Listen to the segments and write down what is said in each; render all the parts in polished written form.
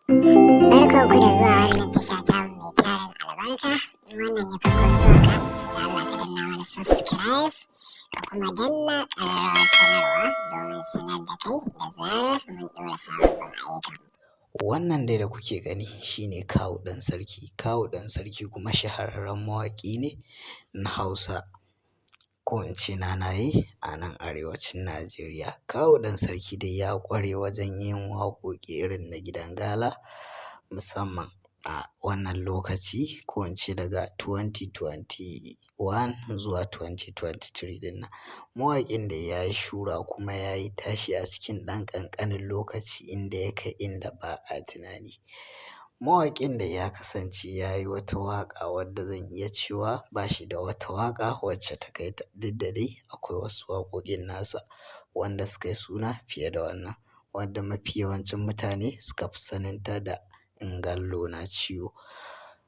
Barkanku da zuwa wannan tasha tamu mai tarin albarka. Wannan ne farkon zuwanka, da Allah ka danna mana subscribe ka kuma danna ƙararrawar sanarwa domin sanar da kai da zarar mun ɗora sababbin ayyukan. Wannan dai da kuke gani shine Kawu Ɗan Sarki. Kawu Ɗan Sarki kuma shahararren mawaƙi ne na Hausa, ko in ce nanaye a nan arewacin Najeriya. Kawu Ɗan Sarki dai ya ƙware wajen yin waƙoƙi irin na gidan gala, musamman a wannan lokaci, ko in ce daga 2021 zuwa 2023 ɗin nan. Mawaƙin dai ya yi shura kuma ya yi tashi a cikin ɗan ƙanƙanin lokaci, inda ya kai inda ba a tunani. Mawaƙin dai ya kasance ya yi wata waƙa wadda zan iya cewa ba shi da wata waƙa wacce ta kai ta, duk da dai akwai wasu waƙoƙin nasa wanda suka yi suna fiye da wannan, wadda mafi yawancin mutane suka fi saninta da Ngallo na ciwo.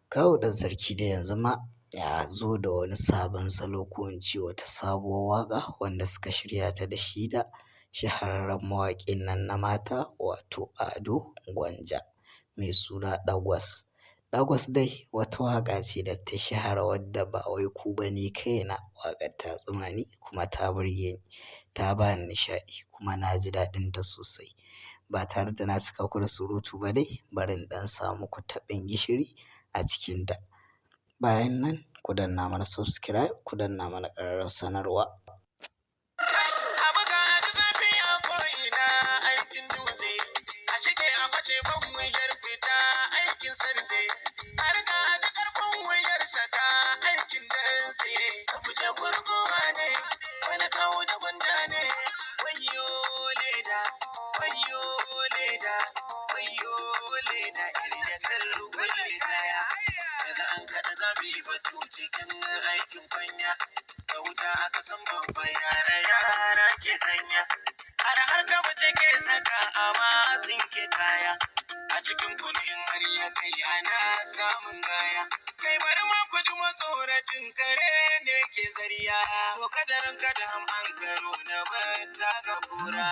Kawu Ɗan Sarki dai yanzu ma ya zo da wani sabon salo, ko in ce wata sabuwar waƙa wanda suka shirya ta da shi da shahararren mawaƙin nan na mata, wato Ado Gwanja, mai suna Ɗagwas. Ɗagwas dai wata waƙa ce da ta shahara, wadda ba wai ku ba, ni kaina waƙar ta tsuma ni kuma ta burge ni, ta ba ni nishaɗi kuma na ji daɗinta sosai. Ba tare da na cika ku da surutu ba dai, bari in ɗan sa muku taɓin gishiri a cikinta. Bayan nan ku danna mana subscribe, ku danna mana ƙararrawar sanarwa. A buga a ji zafi a ko'ina, aikin dutse, a shige a face, ban wuyar fita, aikin sarze, a riga a ji karfin wuyar saka, aikin dantse, ka guje gurguwa ne, wani kawo da gwanda ne, wayyo leda, wayyo leda, wayyo leda, irjakar kulle kaya, daga an kada zafi batu cikin aikin kwanya, da wuta aka san babban yara, yara ke sanya har har ka mace ke saka amma tsinke kaya a cikin kunu, in har ya kai ana samun gaya. Kai, bari ma ku ji, matsoracin kare ne ke zariya, to kadarin kada an karo na bata ga kura.